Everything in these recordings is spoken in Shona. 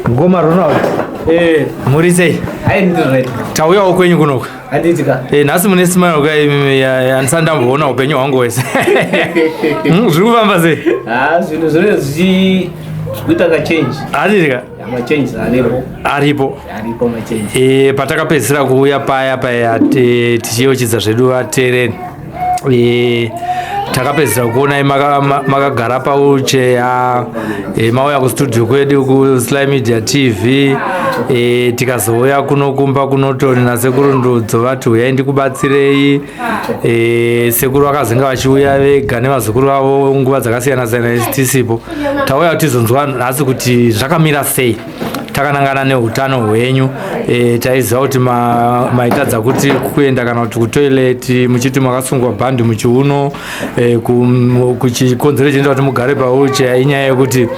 Ngoma Ronald. Eh, Muri sei? Hai, ndiri right. Tauyawo kwenyu kunoku. Handiti ka. Eh, nhasi mune smile ka imi handisati ndamboona upenyu hwangu hwese. Zviri kufamba sei? Ah, zvinhu zvinenge zvichi zvikuita ka change. Handiti ka? Ma change aripo. Aripo. Aripo ma change. Eh, patakapedzisira kuuya paya paya tichiyeuchidza zvedu vateereri. E, takapedzisira kuonai makagara paucheya e, mauya kustudio kwedu kuSly Media TV e, tikazouya kuno kumba kunotoni nasekuru Ndudzo vati huyai ndikubatsirei. E, sekuru vakazinga vachiuya vega nevazukuru vavo nguva dzakasiyana siyana isu tisipo. Tauya tizonzwa nhasi kuti zvakamira sei takanangana neutano hwenyu. E, taiziva kuti maitadza kuti kuenda kana kuti kutoilet muchiti makasungwa bhandi muchiuno e, kuchikonzero chinoita kuti mugare paucheya inyaya yekuti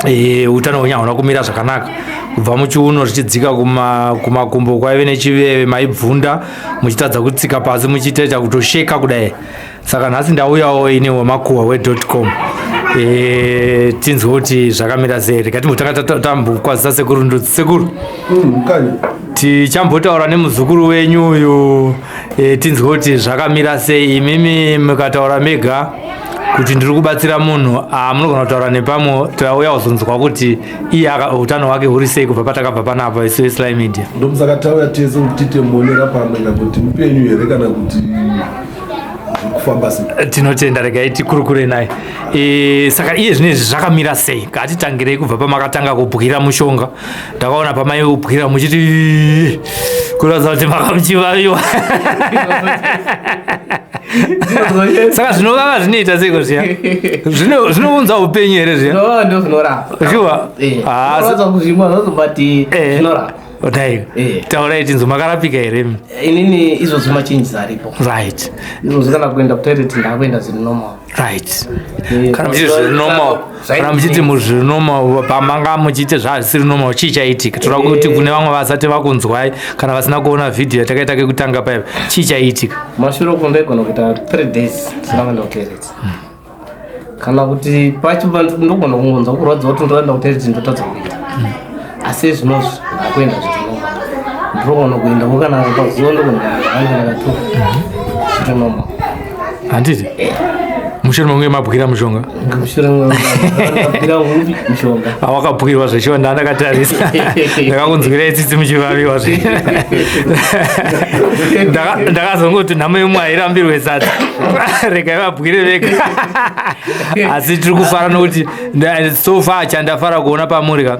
e, utano hwenyu hauna kumira zvakanaka kubva muchiuno zvichidzika kumakumbo kwaive nechiveve maibvunda muchitadza kutsika pasi muchitoita kutosheka kudai. Saka nhasi ndauyawo ini wemakuhwa we.com e, tinzwe kuti zvakamira sei. Rega timbotanga tambokwazisa sekuru Ndudzi. Sekuru, tichambotaura nemuzukuru wenyu uyu e, tinzwe kuti zvakamira sei. Imimi mukataura mega kuti ndiri kubatsira munhu, munogona kutaura nepamwe. Tauya kuzonzwa kuti iye utano hwake huri sei kubva patakabva panapa isu Sly Media. Ndomusaka tauya tese kuti tiite muonera pamwe kana kuti mupenyu here kana kuti kufamba sei. Tinotenda, regai tikurukure naye. E, saka iye zvinezvi zvakamira sei? Ngatitangirei kubva pamakatanga kubwira mushonga. Ndakaona pamaibwira muchiti kuratidza kuti makamuchivaviwa. Saka zvinovava zvinoita seiko zviya? Zvinounza upenyu here zviya? No, ndo zvinorapa. Shuwa? Eh. Ah, Zvinorwadza kuzvimwa zvazo but zvinorapa. Dai. Taurai tinzwe, makarapika here? Inini izvozvo machanges aripo. Right. Izvozvo kana kuenda kutoilet ndakuenda zviri normal. Right. Eh, Kana muchiti zviri normal, kana muchiti muzviri normal, pamanga muchiite zvazvisiri normal, chii chaiitika? Toda kuti kune vamwe vasati vakunzwai kana vasina kuona vhidhiyo yatakaita kekutanga paipa, chii chaiitika? Mashure uko ndaigona kuita 3 days ndisina kuenda kutoilet. Kana kuti pacho ndogona kungonzwa kurwadziwa kuti ndoenda kutoilet ndotadza kuita. Asi zvinozvi ndakuenda zviri normal. Ndinogona kuendako kana pazuva ndogona kuenda katu. Zviri normal. Handiti? Mushure mekunge mabwira mushonga. Mushure mekubwira mushonga. Awakabwirwa zveshuwa, ndandakatarisa ndakakunzwirai tsitsi muchivaviwa zve. Ndakazongoti nhamo yemwe hairambirwe sadza, regai vabwire vega. Asi tiri kufara nokuti so far chandafara kuona pamuri ka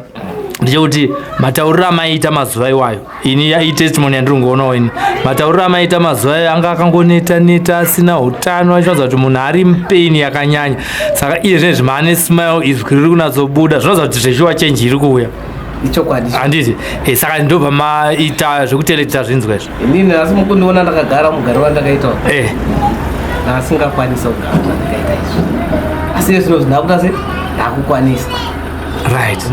ndechekuti matauriro amaita mazuva iwayo, ini itestimony yandiri kungoonawo ini, matauriro amaita mazuva ayo anga akangoneta neta asina utano, achiratidza kuti munhu ari mupain yakanyanya. Saka iye zvinezvi maane smile, izwi riri kunatsobuda, zvinoratidza kuti zveshuwa change iri kuuya. Ichokwadi. Handiti? E, saka ndobva maita zvekutelekta zvinzwa izvo. Inini asi mukundiona ndakagara mugaro wandakaita Eh, ndasingakwanisa kugara zvandakaita izvi, asi iye zvino ndakuta se ndakukwanisa. Right.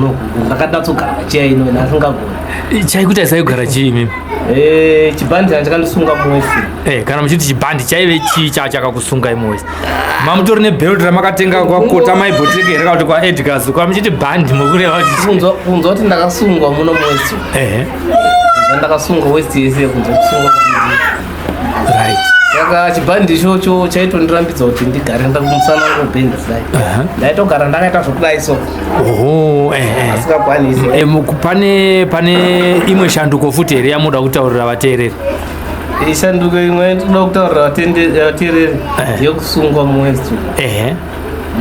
Ndakadatsogara pacheya ino ndasingagoni. Chaikuita saigara chii imimi? Eh, chibhandi chandikandisunga muwesi. Eh, kana muchiti chibhandi chaive chii chakakusungai muwesi? Mamutori nebelt ramakatenga kwakota maibhoteke here kana kuti kwaEdgars? Kwa muchiti bhandi mukureva kuti Kunzwa kuti ndakasungwa muno muwesi. Ehe. Ndakasungwa westi yese kunzwa kusungwa. Right. Saka chibhandi ichocho chaitondirambidza kuti ndigare ndakumusana kubhenda kudai. Ndaitogara ndakaita zvokudai so. Oho, eh, eh. Asingakwanisi. Eh, pane imwe shanduko futi here yamuda kutaurira vateereri? Shanduko imwe ndinoda kutaurira vateereri yekusungwa muwesti. Ehe.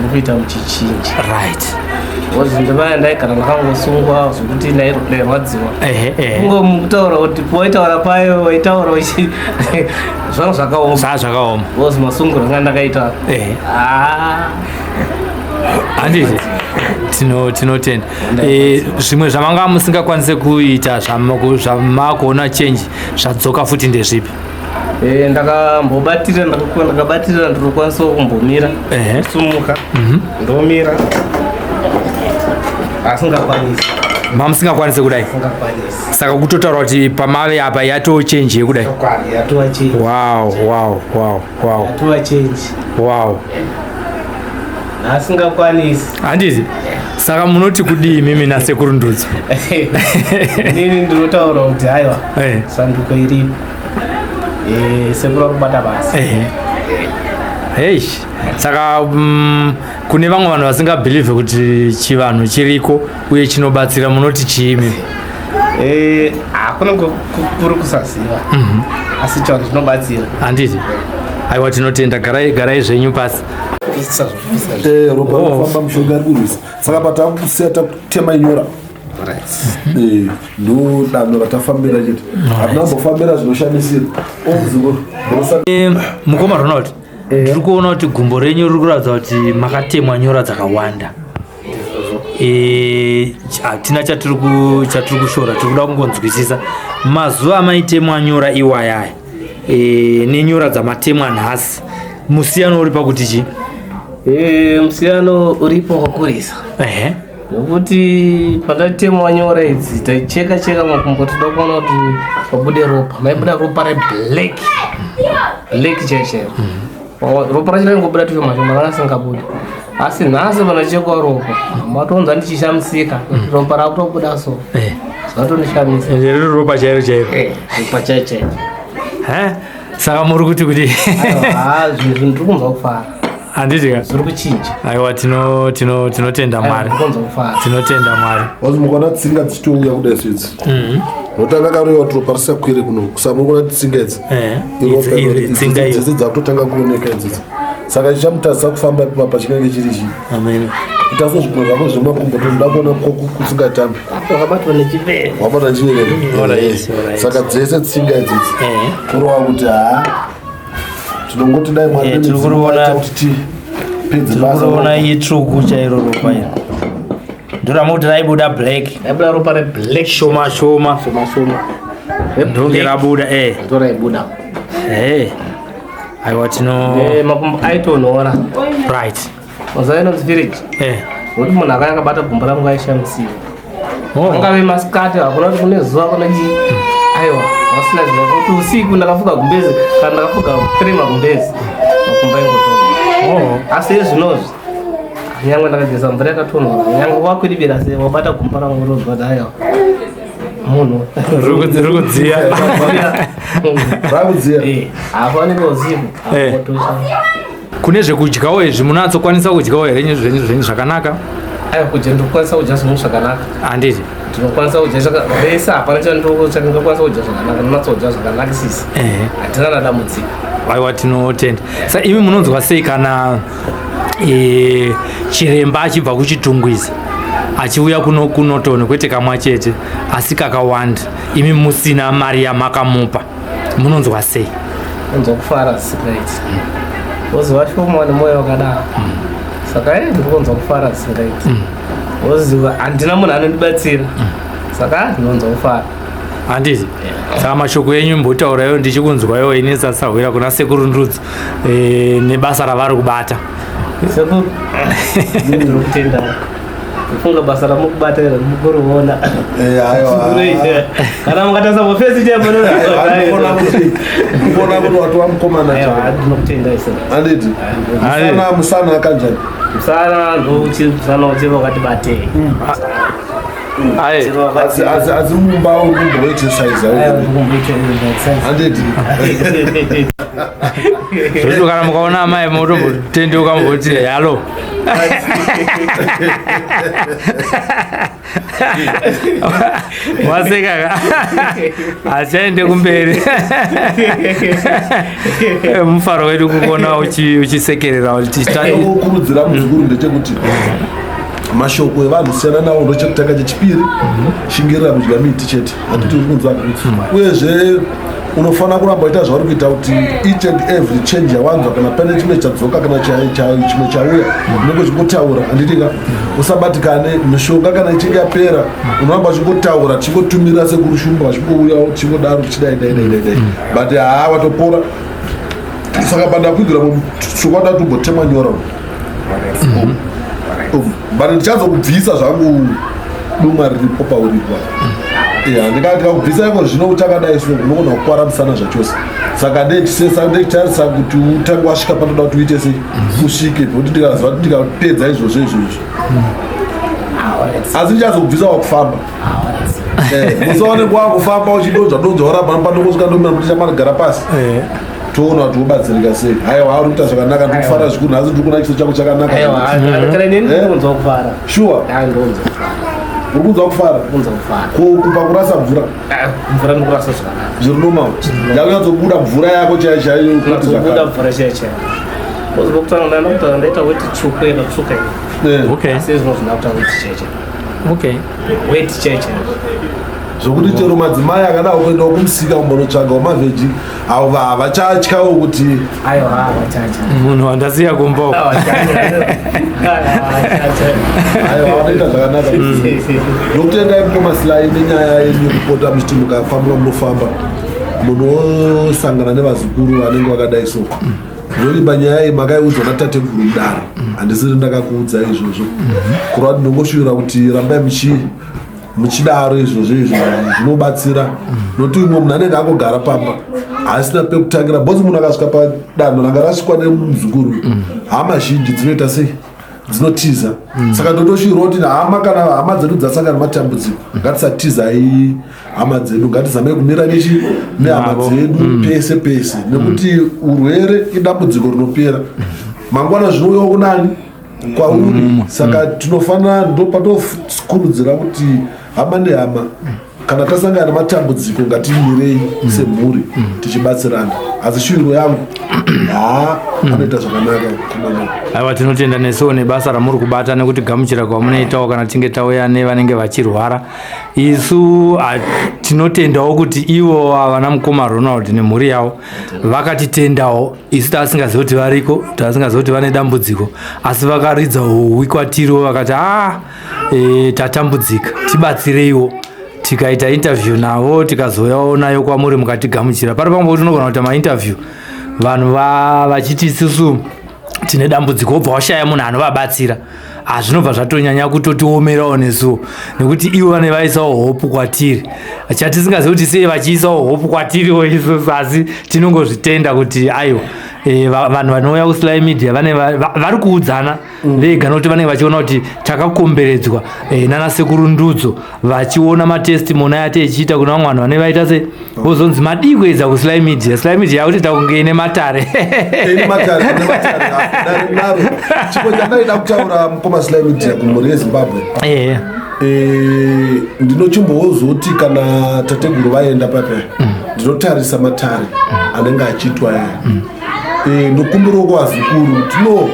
Mukuita muchichinja. Right. Because ndivaya ndaigara ndakangosungwa zvekuti ndairwadziwa. Ehe, ehe. Kungo mukutaura kuti waitaura payo waitaura uchi zvanga zvakaoma. Zvanga zvakaoma. Because masungiro anga ndakaita. Ehe. Ah. Handiti? Tinotenda. E, zvimwe zvamanga musingakwanise kuita zvamakuona change zvadzoka futi ndezvipi? Eh, ndakambobatirira, ndakabatirira, ndinokwanisa kumbomira. Ehe. Sumuka ndomira asingakwanisi. Mamusingakwanise kudai? Asingakwanisi. Saka kutotaura kuti pamave apa yatoo change yekudai? Chokwadi, yatova change. Wow. Yatova change. Wow. Asingakwanisi. Handiti? Saka munoti kudii mimi nasekuru Ndudzo? Inini ndinotaura kuti aiwa, sanduko iripo. Sekuru vari kubata basa. Hei, saka kune vamwe vanhu vasingabhilivhe kuti chivanhu chiriko uye chinobatsira, munoti chiimi? Hakuna kuri kusaziva, asi chivanhu chinobatsira. Handiti? Aiwa, tinotenda. Garai, garai zvenyu pasi. Pisa zvopisa. Ropa rikufamba, mushonga ari kurwisa. Saka patakusiya takutema nyora, ndo danho ratafambira chete. Hatina kumbofambira zvinoshamisira omuzukuru. Mukoma Ronald, ndiri kuona kuti gumbo renyu riri kuratidza kuti makatemwa nyora dzakawanda. Hatina chatiri kushora, tiri kuda kungonzwisisa mazuva amaitemwa nyora iwayaya nenyora dzamatemwa nhasi, musiyano uri pakuti chi? Musiyano uripo wakurisa, nekuti pandatemwa nyora idzi taicheka cheka makumbo toda kuona kuti pabude ropa, maibuda ropa reblack, black chaiyo chaiyo. Ropa racho raingobuda tushoma shoma, rakasingabudi. Asi nhasi panachekwa ropa matonzwa ndichishamisika kuti ropa rakutobuda, so zvatondishamisa. Riri ropa chairo chairo? Ropa chaiyo chaiyo. Eh? Saka muri kuti Aiwa, zvinhu ndiri kunzwa kufara. Handiti ka? Zviri kuchinja. Aiwa, tinotenda Mwari. Ndiri kunzwa kufara. Tinotenda Mwari. Wazi mukaona tsinga dzichitouya kudai soidzi, notanga karoiwa kuti ropa risakwire kuno. Saka muri kuona tsinga idzi? Iropa Tsinga iyo. Dzese dzakutotanga kuoneka idzidzi. Saka chichamutadzisa kufamba ipapa chinenge chiri chii? Amen. Itaso zvimwe zvako zvemakumbo, toda kuona kusingatambi. Wakabatwa nechivere. Wabata chivereko. Alright. Saka dzese tsinga idzidzi, kurova kuti haa, tinongoti dai Mwari Tiri nemidzimu vaita kuti tipedze Tiri basa. kuona itsvuku chairo ropa iro, ndoramuti raibuda black. Raibuda ropa reblack. Shoma shoma. Shoma shoma. Ndonge rabuda. Ndo raibuda. Aiwa, tino Makumbo aitonhora. Mazuva inonzi firiji, nokuti munhu akanga akabata gumbo rangu aishamisira. Angave masikati, hakuna kuti kune zuva, kuna chii, aiwa, vasina zvino kuti usiku ndakafuga gumbezi kana ndakafuga three magumbezi, makumbo aingotonhora. Asi izvinozvi nyange ndakageza mvura yakatonhora, nyange wakwidibira sei, wabata gumbo rangu unozwa kuti aiwa, munhu Riri kudziya. Rakudziya. Hafanike usiku akotosha. Kune zvekudyawo izvi, munatsokwanisa kudyawo here zvenyu zvakanaka? Aiwa, kudya ndinokwanisa kudya zvinhu zvakanaka. Handiti? Ndinokwanisa kudya vese, hapana chandinokwanisa kudya zvakanaka, ndinonatsodya zvakanakisisa. Handina na dambudziko. Aiwa, tinotenda. Sa imi munonzwa sei kana chiremba achibva kuChitungwiza achiuya kuno kuNorton, kwete kamwe chete asi kakawanda, imi musina mari yamakamupa, munonzwa sei? Unzwa kufara zvisingaiti, woziva shoma nemwoyo wakadaro. Saka ndiri kunzwa kufara zvisingaiti, woziva handina munhu anondibatsira, saka ndinonzwa kufara. Handiti? Saka mashoko enyu mbotauraiwo ndichikunzwaiwo ini sasahwira kuna sekuru Ndudzo nebasa ravari kubata. Sekuru, ndiri kutenda kufunga basa ramukubata iro mukuriona. Aiwa. Kana mukatarisa mufesi chaipo. Ndikuona kuti watova mukomana chaiye. Ndinokutenda ise. Handiti? Musana kanjani? Musana ndomusana uchiri wakati batei. Aye. Asi mumba uri kumboexercise, handiti? Zvekuti kana mukaona amai motombotendeuka mugoti halo. Waseka, achaende kumberi. Mufaro wedu kukuona uchisekerera. Kurudzira muzukuru ndechekuti mashoko evanhu siyana nawo, ndochekutanga. Chechipiri, shingirira kudya miti chete, hatiti? Uri kunzwa? Uyezve unofanira kuramba uita zvauri kuita, kuti each and every change yawanzwa, kana pane chimwe chadzoka kana chimwe chauya, unenge uchingotaura, handitika? Usabatikane. Mishonga kana ichinge yapera, unoramba uchingotaura, tichingotumira sekuru Shumba vachingouyawo, tichingodaro, tichidai dai dai dai dai, but haa, watopora. Saka pandakuigira chokwadi, atombotemwa nyora, but ndichazokubvisa zvangu dumwa riripo pauripo. Ya, ndikakubvisa iko zvino uchakadai so, unogona kukwara musana zvachose. Saka ndechisesa, ndechitarisa kuti utange wasvika panoda kuti uite sei, usvike, nokuti ndikaziva kuti ndikapedza izvozvo izvozvo. Asi ndichazokubvisa wakufamba. Eh, musi waunenge wakufamba uchidonzva donzva waramba pandongosvika ndomira kuti chamanogara pasi. Eh. Toona kuti wobatsirika sei. Haiwa, uri kuita zvakanaka, ndikufara zvikuru nhasi, ndiri kuona chiso chako chakanaka. Aiwa, kana inini ndinonzwa kufara. Sure? Ah, ndinonzwa kufara. Uri kunzwa kufara? Ndinonzwa kufara. Ko pakurasa mvura? Ah, mvura ndikurasa zvakanaka. Zviri normal? Yakunyatsobuda mvura yako chaiyo chaiyo kuti Kunyatsobuda zvakanaka. mvura chaiyo chaiyo. Kozi pokutanga ndaenda kutanga ndaita weti tsvuku yakatsvuka iyi. Eh. Okay. Asi izvino zvina kuita weti chaiyo chaiyo. Weti chaiyo chaiyo. Zvokuti chero madzimai akadawo kuendawo kumusika kumbonotsvagawo mavheji avo havachatyawo kuti Aiwa, vachacha. Munhu wandasiya kumba uko. Aiwa, vanoita zvakanaka. Nokutendai mukoma Sly nenyaya yenyu yekupota muchiti mukafamba munofamba munosangana nevazukuru vanenge vakadai. So ndovimba nyaya iyi makaiudzwa natateguru mudare, handisiri ndakakuudza izvozvo. Kureva kuti ndongoshuvira kuti rambai muchidaro izvozvo, izvo zvinobatsira, nokuti umwe munhu anenge angogara pamba asina pekutangira, bhozi munhu akasvika padanho ranga rasvikwa nemuzukuru, hama zhinji dzinoita sei? Dzinotiza. Saka ndotoshuvira kuti hama, kana hama dzedu dzasangana nematambudziko, ngatisatizai hama dzedu, ngatizamei kumira nechi nehama Navo. dzedu pese pese, nekuti urwere idambudziko rinopera mangwana, zvinouyawo kunani? Kwauri. Saka tinofanira, ndopatokurudzira kuti hama nehama, kana tasangana nematambudziko, ngatimirei semhuri tichibatsirana. Asi shuviro yangu, haa, anoita zvakanaka kumana. Aiwa, tinotenda nesuwo nebasa ramuri kubata nekuti gamuchira kwamunoitawo kana tinge tauya nevanenge vachirwara. Isu tinotendawo kuti ivo vana mukoma Ronald nemhuri yavo vakatitendawo. Isu taasingazivi kuti variko, taasingazivi kuti vane dambudziko, asi vakaridza huwi kwatiriwo vakati, "A, e, tatambudzika, tibatsireiwo." Tikaita interview navo, tikazouyawo nayo kwamuri, mukatigamuchira. Pari pamwe kuti unogona kuita mainterview vanhu vachiti isusu tine dambudziko, wobva washaya munhu anovabatsira. Hazvinobva zvatonyanya kutotiomerawo nesuwo, nekuti ivo vane vaisawo hope kwatiri, chatisingazivi kuti sei vachiisawo hope kwatiriwo isusu. Asi tinongozvitenda kuti aiwa, vanhu vanouya kuSly Media vane vari kuudzana vega, nokuti vanenge vachiona kuti takakomberedzwa nana sekuru Ndudzo, vachiona matestimony aya tichiita kuna vamwe vanhu vane vaita se vozonzi madii kuedza kuSly Media. Sly Media yakutoita kunge ine matare. Ine matare, ine matare, dare naro. Chimwe chandaida kutaura, mukoma Sly Media, kumhuri yeZimbabwe, ndinochimbozoti kana tateguru vaenda pape, ndinotarisa matare anenge achiitwa aya. Ndokumbirawo kuvazukuru, tino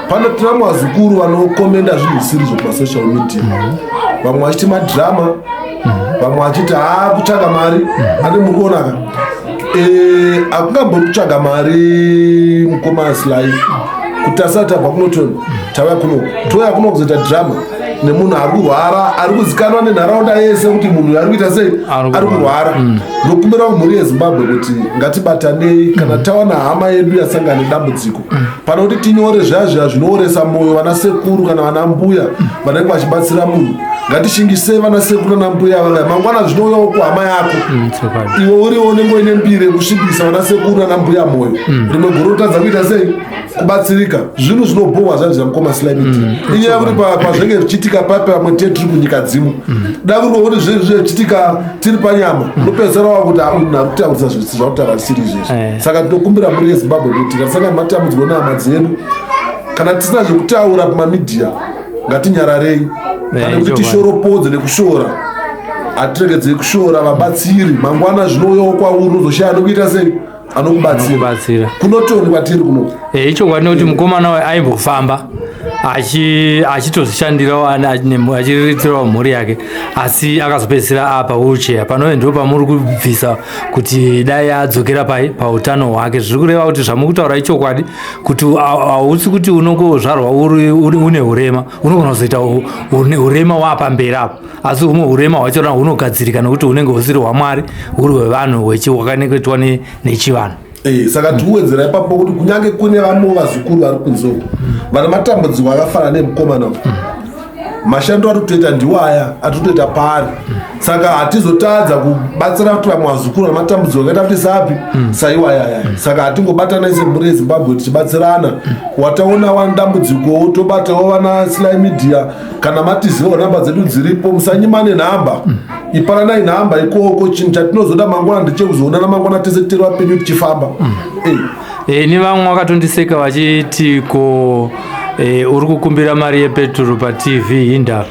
pano tina vazukuru vanokomenda zvinhu zvisiri zvo pasocial media, vamwe vachiti madrama, vamwe vachiti haa, kutsvaga mari. Ane muri kuonaka, hakungambori kutsvaga mari, mukoma Sly, kuti asati tabva kunotoni tauya kunoku, touya kuno kuzoita drama nemunhu ari kurwara, ari kuzikanwa nenharaunda yese kuti munhu ari kuita sei? Ari Ari kurwara. Ndokumbira kumhuri yeZimbabwe kuti ngatibatanei kana tawana hama yedu yasangana nedambudziko, pane kuti tinyore zviya zviya zvinooresa mwoyo vana sekuru kana vana mbuya vanenge vachibatsira munhu, ngatishingisei vana sekuru nana mbuya vanga mangwana zvinouyawo kuhama yako. Chokwadi. Iwe uriwo unenge uine mbiri yekusvibisa vana sekuru nana mbuya mwoyo, rimwe gore utadza kuita sei? Kubatsirika. Zvinhu zvinobhohwa zvanzi zvamukoma Sly Media, inyaya yekuti pazvinenge zvichiitika papi, pamwe tee tiri kunyika dzimwe, da kuri kuti zvinhu zvichiitika tiri panyama, unopedzisira wakuti munhu ari kutaurisa zvakutaura zvisiri izvezvi. Saka tinokumbira mhuri yeZimbabwe kuti katisangana matambudziko nehama dzedu, kana tisina zvekutaura pamamidhiya, ngatinyararei, pane kuti tishoropodze nekushora. Hatiregedzei kushora vabatsiri, mangwana zvinouyawo kwauri, unozoshaya anokuita sei? Anokubatsira. Anokubatsira. Kunotoni kwatiri kuno. Ichokwadi, nekuti mukomana uyu aimbofamba achitozvishandirawo, achiriritirawo mhuri yake, asi akazopedzisira apa wheelchair. Panove ndo pamuri kubvisa kuti dai adzokera pai pautano hwake. Zviri kureva kuti zvamuri kutaura ichokwadi, kuti hausi kuti unongozvarwa une urema, unogona kuzoita urema waapamberi apo, asi humwe urema hwachona hunogadzirika nekuti hunenge husiri hwaMwari, huri hwevanhu, hwakaneketwa nechivanhu. Saka tiwedzera ipapo kuti kunyange kune vamwe vazukuru vari kunze uko vane matambudziko akafanana nemukomana uyu. Mashando atiri kutoita ndiwo aya atiri kutoita paari. Saka hatizotadza kubatsira kuti vamwe vazukuru vane matambudziko akaita kuti sapi saiwaya aya. Saka hatingobatanai semhuri yeZimbabwe tichibatsirana. Wataona wani dambudzikowo tobatawo vana Sly Media. Kana matizivawo nhamba dzedu dziripo, musanyimane nhamba, iparanai nhamba ikoko. Chinhu chatinozoda mangwana ndechekuzoonana mangwana tese tiri vapenyu tichifamba. Ini vamwe vakatondiseka vachiti ko uri kukumbira mari yepeturu paTV inda.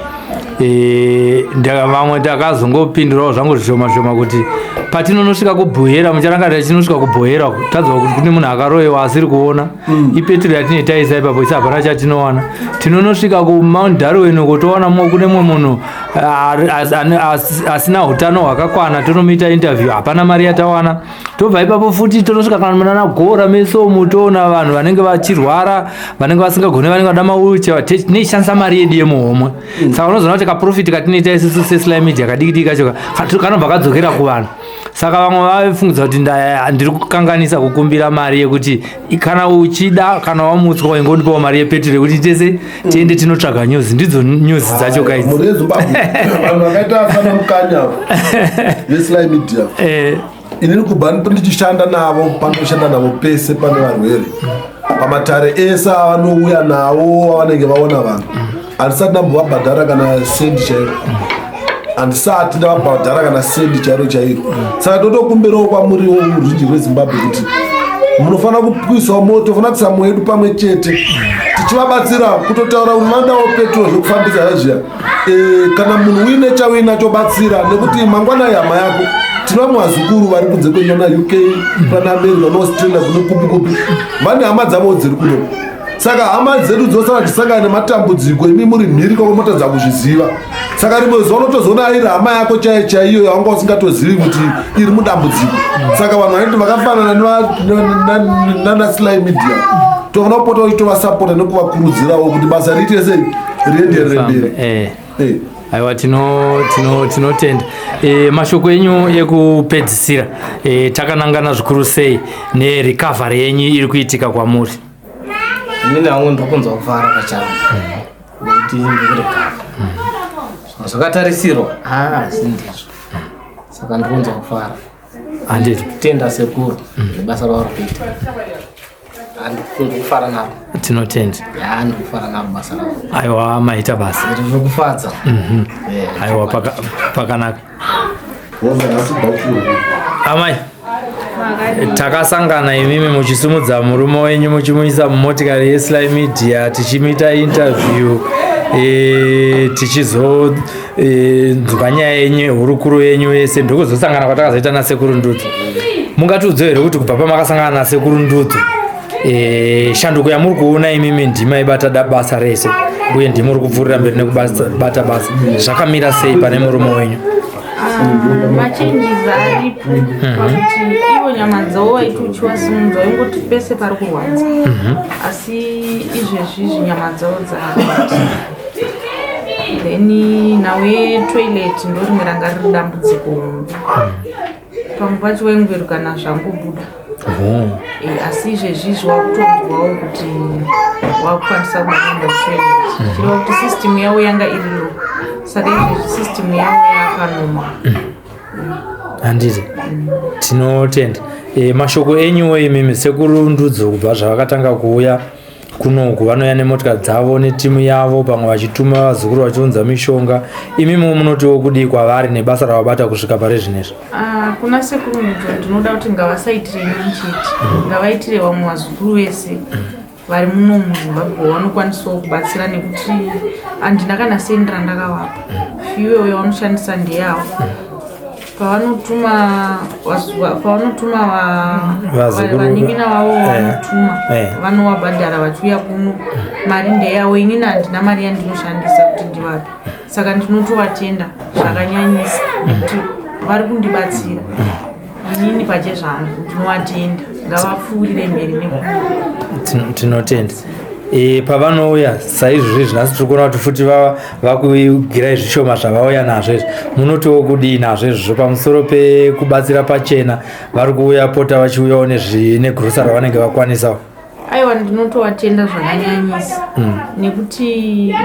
Vamwe takazongopindurawo zvangu zvishoma shoma kuti patinonosvika kuBhuhera, mucharangarira tichinosvika kuBhuhera tanzwa kuti kune munhu akaroyewa asiri kuona. Ipeturu yatinee taisa ipapo, isi hapana chatinowana. Tinonosvika kuMount Darwin uko towana mumwe kune mumwe munhu asina utano hwakakwana, tonomuita interview, hapana mari yatawana. Tobva ipapo futi tonosvika kana munana Gora mesomu, toona vanhu vanenge vachirwara, vanenge vasingagoni, vanenge vada mawheelchair, tineishandisa mari yedu yemuhomwe. Saka unozoona kuti kaprofit katinoita isusu seSly Media kadiki diki kacho kanobva kadzokera kuvanhu. Saka vamwe vafungidza kuti ndiri kukanganisa kukumbira mari yekuti kana uchida, kana wamutswa, ingondipawo mari yepetro yekuti tese tiende tinotsvaga news. Ndidzo news dzacho kaidzi. Mhuri yeZimbabwe, vanhu vakaita sana Mukanya veSly Media, inini kubva ndichishanda navo, panoshanda navo pese pane varwere, pamatare ese avanouya nawo avanenge vaona vanhu, handisati ndambovabhadhara kana sendi chairo. Handisati ndavabhadhara kana sendi chairo chairo. Saka totokumbirawo kwamuriwo ruzhinji rweZimbabwe kuti munofanira kuisawo moto, tofanira kuisa mwoyo yedu pamwe chete tichivabatsira. Kutotaura kuti vanodawo petro zvekufambisa zviya, kana munhu uine chauinacho batsira, nekuti mangwana hama yako. Tine vamwe vazukuru vari kunze kwenyana, UK, kuna America, neAustralia, kune kupi kupi, vane hama dzavo dziri kuno. Saka hama dzedu dzosara dzisangana nematambudziko, imi muri mhiri kwako motadza kuzviziva. Saka rimwe zuva unotozoona iri hama yako chaiyo chaiyo yawanga usingatozivi kuti iri mudambudziko. Saka vanhu vanoti vakafanana nana Sly Media, tofanira kupota uchitovasapota nekuvakurudzirawo kuti basa riite sei, rienderere mberi. Aiwa, tinotenda. Mashoko enyu ekupedzisira, takanangana zvikuru sei nerecovery yenyu iri kuitika kwamuri? Inini hangu ndiri kunzwa kufara pachangu nekuti ndikurecover zvakatarisirwa, asi ndizvo. Saka ndiri kunzwa kufara. Handiti? Tenda sekuru nebasa ravari kuita. Ndiri kufara naro. Tinotenda. Ya, ndiri kufara naro basa ravo. Aiwa, maita basa. Riri kufadza. Aiwa, pakanaka. Amai, takasangana imimi muchisimudza murume wenyu muchimuisa mumotikari yeSly Media, tichimuita interview, tichizonzwa nyaya yenyu, hurukuro yenyu yese, ndokuzosangana kwatakazoita nasekuru Ndudzo. Mungatiudze here kuti kubva pamakasangana nasekuru Ndudzo, shanduko yamuri kuona imimi, ndimaibata basa rese uye ndimuri kupfuurira mberi nekubata basa, zvakamira sei pane murume wenyu? Ah, machanges aripo pakuti ivo nyama dzavo waiti uchivasimudza waingoti pese pari kurwadza, asi izvezvi izvi nyama dzavo dzarwadza. Then nhau yetoilet ndo rimwe ranga riri dambudziko hombe. Pamwe pacho waingoerukana zvangobuda. Asi izvezvi izvi wakutonzwawo kuti wakukwanisa kuenda kutoilet, zvichireva kuti system yavo yanga iri low. Saka izvezvi system yavo yakanoma. Handiti? Tinotenda. Mashoko enyuwo imimi, sekuru Ndudzo, kubva zvavakatanga kuuya kunoku, vanouya nemotikari dzavo netimu yavo, pamwe vachituma vazukuru vachiunza mishonga, imimiwo munotiwo kudii kwavari nebasa ravabata kusvika pari zvinezvi? Ah, kuna sekuru Ndudzo ndinoda kuti ngavasaitire inini chete, ngavaitire vamwe vazukuru vese vari muno muZimbabwe vanokwanisawo kubatsira, nekuti handina kana sendi randakavapa. Fuel yavanoshandisa ndeyavo. Pavanotuma Vazukuru- vanin'ina vavo vanotuma, vanovabhadhara vachiuya kuno, mari ndeyavo. Inini handina mari yandinoshandisa kuti ndivape. Saka ndinotovatenda zvakanyanyisa nekuti vari kundibatsira inini pachezvangu. Ndinovatenda, ngavapfuurire mberi neku Tinotenda. Pavanouya saizvozvi nhasi, tiri kuona kuti futi vakugirai zvishoma zvavauya nazvo izvi. Munotiwo kudii nazvo izvozvo pamusoro pekubatsira pachena? Vari kuuya pota vachiuyawo negrocery ravanenge vakwanisawo. Aiwa, ndinotovatenda zvakanyanyisa nekuti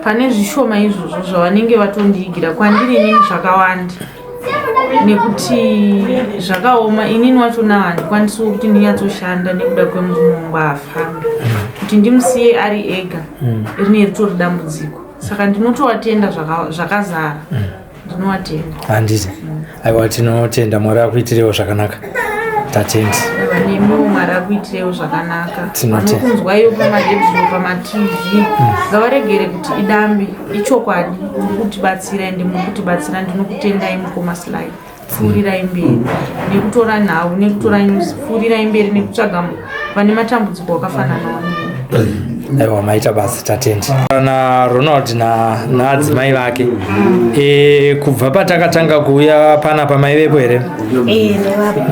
Pane zvishoma izvozvo zvavanenge vatondiigira kwandiri inini zvakawanda nekuti zvakaoma. Inini wachona handikwanisiwo kuti ndinyatsoshanda nekuda kwemurume wangu haafambi, kuti ndimusiye ari ega rine ritori dambudziko. Saka ndinotovatenda zvakazara, ndinovatenda. Handiti? Aiwa, tinotenda. Mwari akuitirewo zvakanaka. Tatendi. Nemiwo Mwari akuitirewo zvakanaka. Tinotenda. Vanokunzwaiwo pamaredhiyo, pamaTV, ngavaregere kuti idambe. Ichokwadi, muri kutibatsira, ende muri kutibatsira. Ndinokutendai, mukoma Sly. Pfuurirai mberi nekutora nhau, nekutora news. Pfuurirai mberi nekutsvaga vane matambudziko akafananawo nemi. Aiwa, maita basa, tatendi. Na Ronald naadzimai vake, kubva patakatanga kuuya panapa maivepo here?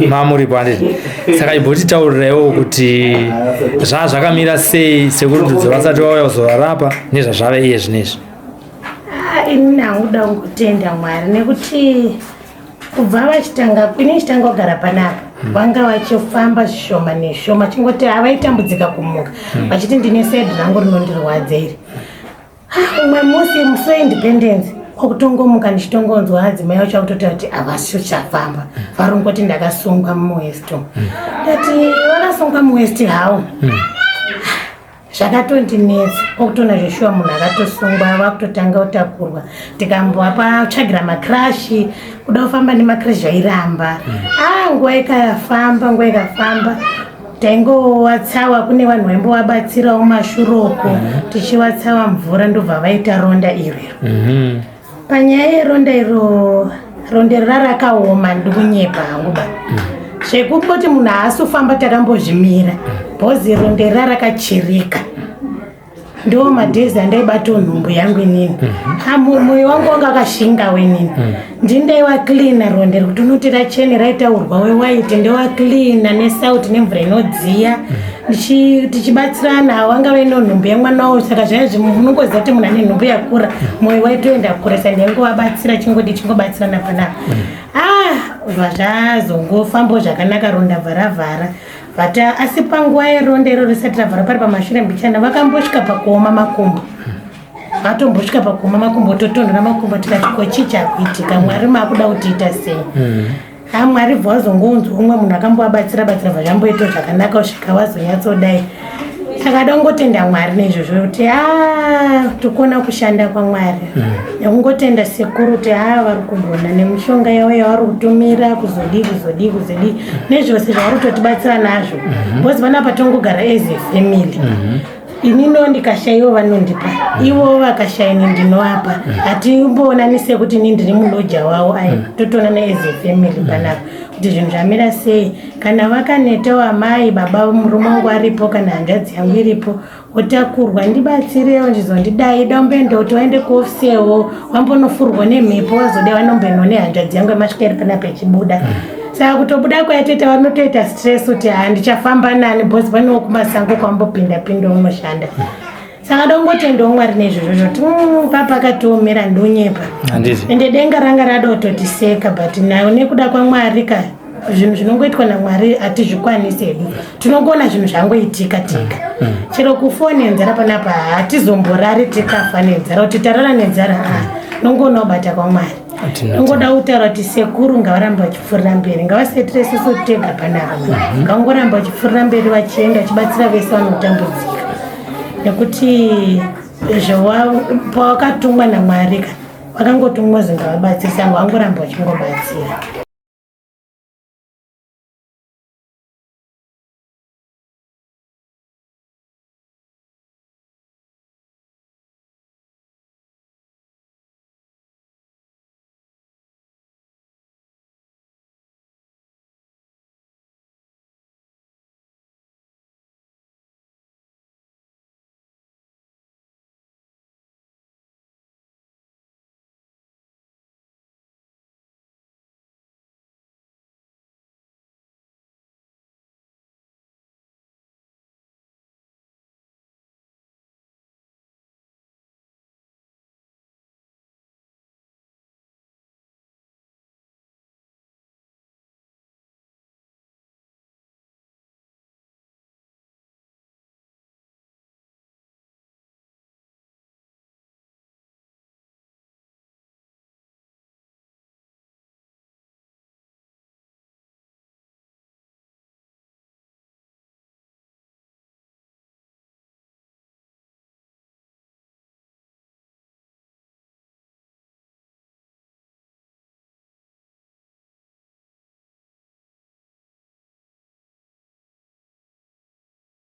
Mamuripo, handiti? Saka imbotitaurirewo kuti zvaa zvakamira sei sekurududzo vasati vauya kuzovarapa nezvazvave iye zvinezvi. Ah, ini hanguda kungotenda Mwari nekuti kubva vachitanga, ini chitanga kugara panapa, vanga vachifamba zvishoma neshoma, chingoti havaitambudzika kumuka, vachiti ndine side rangu rinondirwadza iri. Ah, umwe musi, musi weIndependence, kwakutongomuka ndichitongonzwa adzimai vacho akutoti kuti havasi uchafamba, varongoti ndakasungwa muwest. Ndati vakasungwa muwest hawo? Zvakatondinetsa kwakutona zveshuwa munhu akatosungwa, vakutotanga kutakurwa, tikambovapatsvagira macrutch, kuda kufamba nemacrutch zvairamba. A nguva ikafamba, nguva ikafamba, taingovatsawa kune vanhu vaimbovabatsirawo mashuroko, tichivatsawa mvura, ndobva vaita ronda irero. Panyaya yeronda iro, ronda iro rarakaoma, ndikunyepa hangu ba, zvekungoti munhu haasi kufamba takambozvimira bhozi, ronda iro rarakachirika. Ndo madhezi andaibatawo nhumbu yangu inini. Ha, mwoyo wangu wanga akashingawo inini, ndindaiwa cleana ronda rekuti unoti rachene raitaurwa wewaiti, ndowa cleana nesauti nemvura inodziya. Tichibatsirana, wanga vaine nhumbu yemwana wavo, saka zvaizvi munongoziva kuti munhu ane nhumbu yakura, mwoyo waitoenda kure. Saka ndaingovabatsira, chingodi chingobatsirana panapa. Ah, zvazongofambawo zvakanaka, ronda bva ravhara but asi panguva yeronda iro risati ravhara, pari pamashure mbichana, vakambosvika pakuoma makumbo, vatombosvika pakuoma makumbo, totonhora makumbo, tikati ko chii chakuitika? Mwari maakuda kutiita sei? Ha, Mwari bva wazongounzwa umwe munhu akambovabatsira batsira, bva zvamboitawo zvakanaka kusvika wazonyatsodai. Saka dongotenda Mwari neizvozvo kuti a tikuona kushanda kwaMwari, nekungotenda sekuru kuti a vari kugona nemishonga yavo yavari kutumira, kuzodii, kuzodii, kuzodii, nezvose zvavari kutotibatsira nazvo, because vanapa tongogara as a family. Inino ndikashayiwo vanondipa, ivo vakashaini ndinovapa. Hatimboonani sekuti ini ndiri muloja wavo, ai, totoonana as a family panapa kuti zvinhu zvamira sei. Kana vakanetawo amai, baba, murume wangu aripo, kana hanzvadzi yangu iripo, wotakurwa, ndibatsirewo, ndizondidai damboenda kuti waende kuofisewo, wambonofurwa nemhepo, wazodai vanomboendwa nehanzvadzi yangu yemasvika iri panapa ichibuda. Saka kutobuda kwaitoita vanotoita stress kuti ha, ndichafamba nani? Because panewo kumasango kwambopinda pinda unoshanda. Saka dongotendawo Mwari neizvozvo zvoti papa akatiomera, ndonyepa? Handiti? Ende denga ranga rada kutotiseka, but nayo nekuda kwaMwari ka, zvinhu zvinongoitwa naMwari hatizvikwanisi hedu, tinongoona zvinhu zvangoitika tega. Chero kufa nenzara panapa hatizomborari tikafa nenzara kuti tarara nenzara, nongoona kubata kwaMwari. Nongoda kutaura kuti sekuru ngavaramba vachipfuurira mberi, ngavasaitire isusu tega panapa, ngavangoramba vachipfuurira mberi vachienda vachibatsira vese vanotambudzika, nekuti pawakatumwa naMwari ka, vakangotumwa zi ngavabatsire, saka vangoramba vachingobatsira.